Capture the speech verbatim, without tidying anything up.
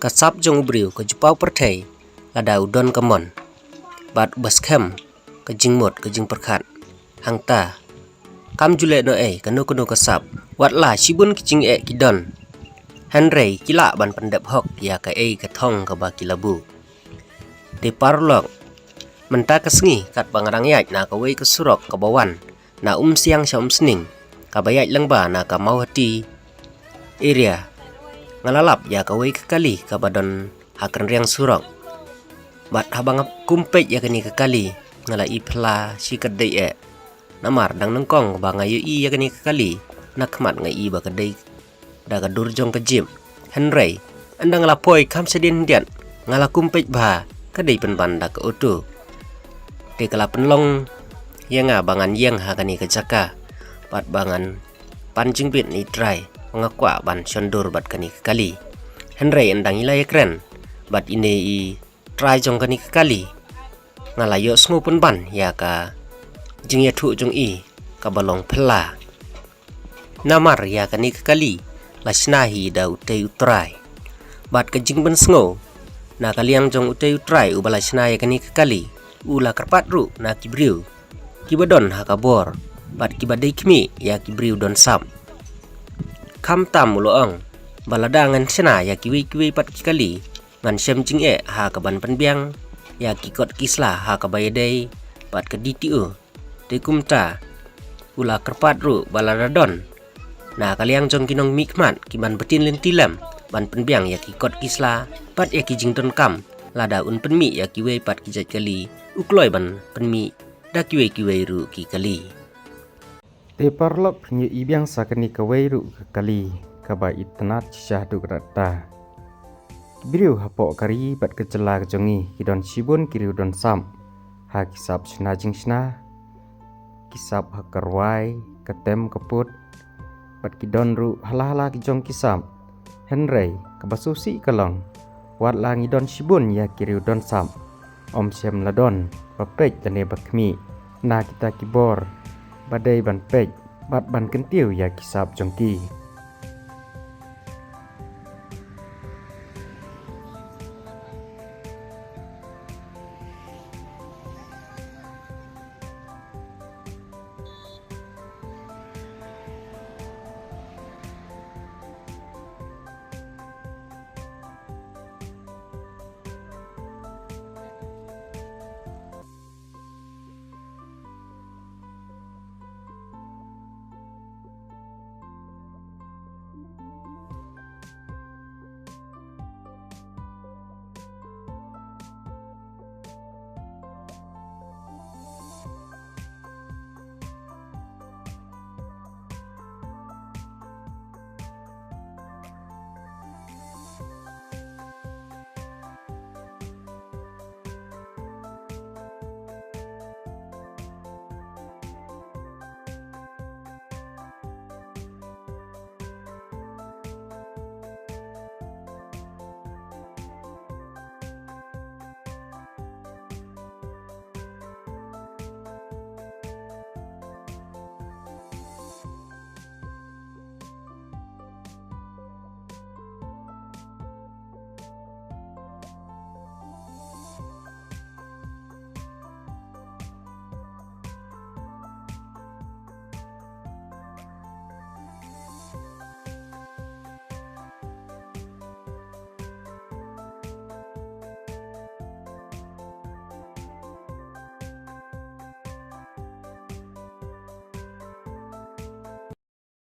Ka sap jong u briew ka ju paw pyrthei lada u don ka mon, bad u ba skhem ka jingmut ka jingpyrkhat. Hangta kam ju leh noh ei kano kano ka sap, wat la shibun ki jingeh ki don, hynrei ki lah ban pyndep hok ïa kaei ka thong kaba ki la buh. Te paralok, mynta ka sngi katba nga dang ïaid na kawei ka surok kaba wan na Umsiang sha Umsning, kaba ïaid lyngba na ka Mawhati area, nga la lap ïa kawei ka kali kaba don ha kynriang surok. Bad haba nga kum peit ïa kane ka kali, nga la i phylla shi katdei eh. Namar dang nyngkong ba nga ïohi ïa kane ka kali, na khmat nga i ba ka dei da ka dur jong ka jeep. Hynrei ynda nga la poi kham shadien khyndiat, nga la kum peit ba ka dei pynban da ka auto. Te ka la pynlong ïa nga ba ngan ïeng ha kane ka jaka, bad ba ngan pan jingbit na i trai, ba nga kwah ban shon dur bad kane ka kali. Hynrei ynda ngi la ïakren bad ine i trai jong kane ka kali, nga la ïohsngew pynban ïa ka jingïathuh jong i kaba long phylla. Namar ïa kane ka kali la shna hi da utei u trai. Bad ka jingpynsngew na ka liang jong utei u trai uba la shna ïa kane ka kali, u la kyrpad ruh na ki briew kiba don ha ka bor, bad kiba dei khmih ïa ki briew don sap. Khamtam u la ong ba lada ngan shna ïa kiwei kiwei pat ki kali, ngan shem jingeh ha kaban pynbiang ïa ki kot ki sla ha kaba ïadei bad ka D T O. Te kumta u la kyrpad ruh ba lada don na ka liang jong ki nongmihkhmat kiban btin lynti lem ban pynbiang ïa ki kot ki sla bad ïa ki jingdonkam, lada un pynmih ïa kiwei pat ki jait kali, u kloi ban pynmih da kiwei kiwei ruh ki kali. Te paralok, phin ïohi biang sa kane kawei ruh ka kali kaba itynnad shisha haduh katta. Ki briew hapoh ka ri bad ka jylla ka jong ngi ki don shibun ki riew don sap, ha ki sap shna jingshna, ki sap ha ka rwai, ka tem ka put, bad ki don ruh hala hala ki jong ki sap. Hynrei kaba sngewsih ka long, wat la ngi don shibun ïa ki riew don sap, ym shym la don ba peit lane ba khmih na kita ki bor ba dei ban peit bad ban kyntiew ïa ki sap jong ki.